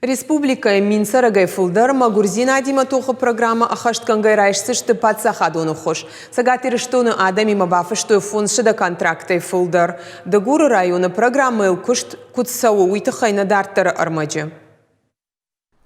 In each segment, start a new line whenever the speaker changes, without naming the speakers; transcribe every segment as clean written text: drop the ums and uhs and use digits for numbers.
Республикӕйы 1000 цӕрӕгӕй фылдӕр мӕгуырдзинадимӕ тохы программӕ ӕххӕстгӕнгӕ райсдзысты паддзахадон ӕххуыс. Цӕгат Ирыстоны адӕмимӕ бафыстой 500 контрактӕй фылдӕр. Дыгуры районы программӕйыл куыст куыд цӕуы, уый тыххӕй нӕ дарддӕры ӕрмӕджы.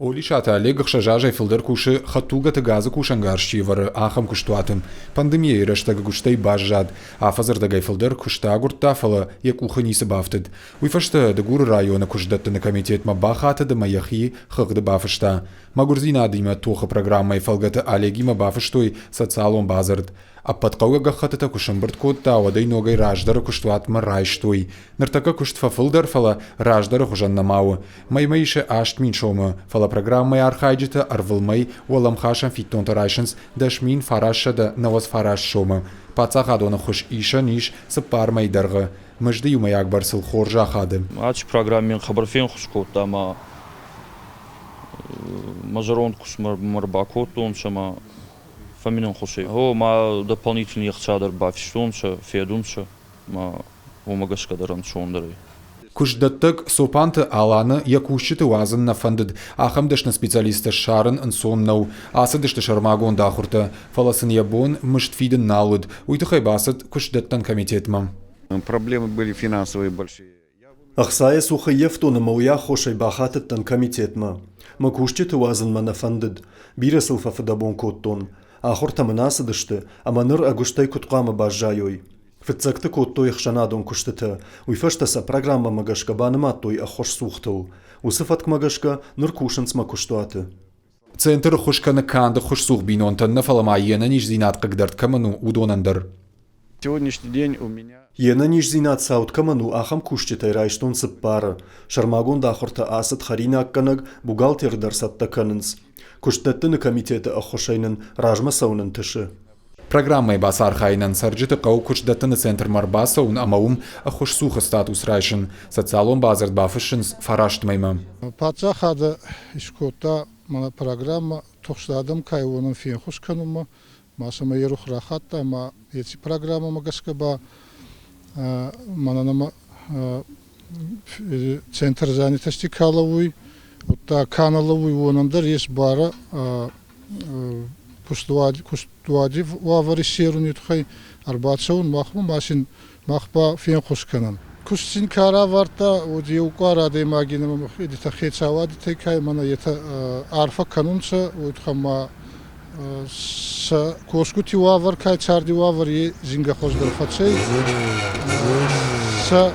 Олисаты Олег 6 азӕй фылдӕр кусы, хӕдтулгӕты газы кусӕнгарз чи ӕвӕры, ахӕм куыстуаты. Пандемийӕйы рӕстӕг ӕгуыстӕй баззад. Афӕдзы фылдӕр куыст агуырдта, фӕлӕ йӕ къухы ницы бафтыд. Уый фӕстӕ Дыгуры районы куыстдӕттыны комитетмӕ бахатыд ӕмӕ йӕхи хыгъды бафыста. Мӕгуырдзинадимӕ тохы программӕйы фӕлгӕты Олегимӕ бафыстой социалон бадзырд. Ӕппӕт хъӕугӕ гӕххӕттытӕ куы сӕмбырд кодта, уӕд ӕй ногӕй раздӕры куыстуатмӕ райстой. Ныртӕккӕ куыст фӕфылдӕр, фӕлӕ раздӕры хуызӕн нӕма у. Мӕймӕ исы 8000 сомы, фӕлӕ программӕйы архайджытӕ ӕрвылмӕй уӕлӕмхасӕн фиддонтӕ райсынц 10999 сомы. Паддзахадон ӕххуыс исӕн ис 4 мӕйы дӕргъы. Мызды иумӕйаг бӕрцыл хорз ахады.
Аци программӕн хъӕбӕр фенхус кодта ӕма мӕ зӕронд кустмӕ ӕрбакодтонцӕ ӕма фӕммин ӕнхус ӕй. Гъо, ма дополнительный ӕхца дӕр бафистонцӕ, федунцӕ, ма уомӕ гӕсгӕ дӕр ӕнцондӕр ӕй.
Куыстдӕттӕг Цопанты Аланы йӕ кусджыты уадзын нӕ фӕндыд. Ахӕм дӕсны специалисттӕ ссарын ӕнцон нӕу. Ацыдысты сӕрмагонд ахуыртӕ, фӕлӕ сын йӕ бон мызд фидын нал уыд. Уый тыххӕй бацыд куыстдӕттӕн комитетмӕ.
Проблемы были финансовые большие.
Ӕхцайӕ цух ӕййӕфтон ӕмӕ уый аххосӕй бахатыдтӕн комитетмӕ. Мӕ кусджыты уадзын мӕ нӕ фӕндыд, бирӕ сыл фӕфыдӕбон кодтон. Ахуыртӕ мын ацыдысты, ӕмӕ ныр ӕгуыстӕй куыд хъуамӕ баззайой? Фыццӕгты кодтой ӕхсӕнадон куыстытӕ, уый фӕстӕ сӕ программӕмӕ гӕсгӕ банымадтой ӕххуысцухтыл. Уыцы фӕткмӕ гӕсгӕ ныр кусынц мӕ куыстуаты.
Центр ӕххуыс кӕны канд ӕххуысцух бинонтӕн нӕ, фӕлӕ ма йе нӕниздзинад хъыгдӕрд кӕмӕн у, уыдонӕн дӕр.
Сегодняшний день у меня
Йе нӕниздзинад цауд кӕмӕн у, ахӕм кусджытӕй райстон цыппары. Сӕрмагонд ахуыртӕ ацыд хӕринаггӕнӕг, бухгалтер дӕр цӕттӕ кӕнынц. Куыстдӕттыны комитеты ӕххуысӕй нын размӕ цӕуын ӕнтысы.
Программӕйы бацархайынӕн цӕрджыты хъӕуы куыстдӕттыны центрмӕ ӕрбацӕуын ӕмӕ уым ӕххуысцухы статус райсын. Социалон бадзырд бафыссынц фараст мӕймӕ.
Паддзахады скодта мӕнӕ программӕ тухст адӕм кӕй уонӕн фенхус кӕнунмӕ, ма сӕмӕ ерух рахатта ӕма еци программӕмӕ гӕсгӕ ба мӕнӕ нӕмӕ центр занятости ка лӕууй, удта ка нӕ лӕууй, уонӕн дӕр ес барӕ кустуади уавӕр иссеруни туххӕй ӕрбацӕун махмӕ ма син мах ба фенхус кӕнӕн. Куст син ка равардта, уӕд еу къуар адӕймаги нӕмӕ хецауадитӕй ка мӕнӕ етӕ арфӕ кӕнунцӕ, уой туххӕн ма сӕ косгути уавӕр ка царди уавӕр е зингӕ хуӕздӕр фӕцӕй. Сӕ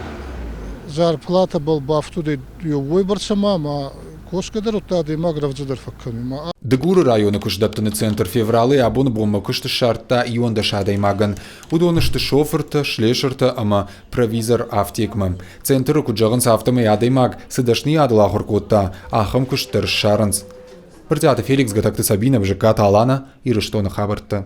зарплатӕбӕл бафтудӕй уойбӕрцӕ ма ма косгӕ дӕр удта адӕймаг рӕвдзӕдӕр фӕккӕнуй.
Дыгуры районы куыстдӕттыны центр февралы абоны бонмӕ куыст ссардта 11 адӕймагӕн. Уыдон сты шофыртӕ, слесыртӕ ӕмӕ провизор афтекмӕ. Центры куыд зӕгъынц, афтӕмӕй адӕймаг цы дӕсныйадыл ахуыр кодта, ахӕм куыст дӕр ссарынц. Брытъиаты Феликс, Гатӕгты Сабинӕ, Бзыккаты Алана, Ирыстоны хабӕрттӕ.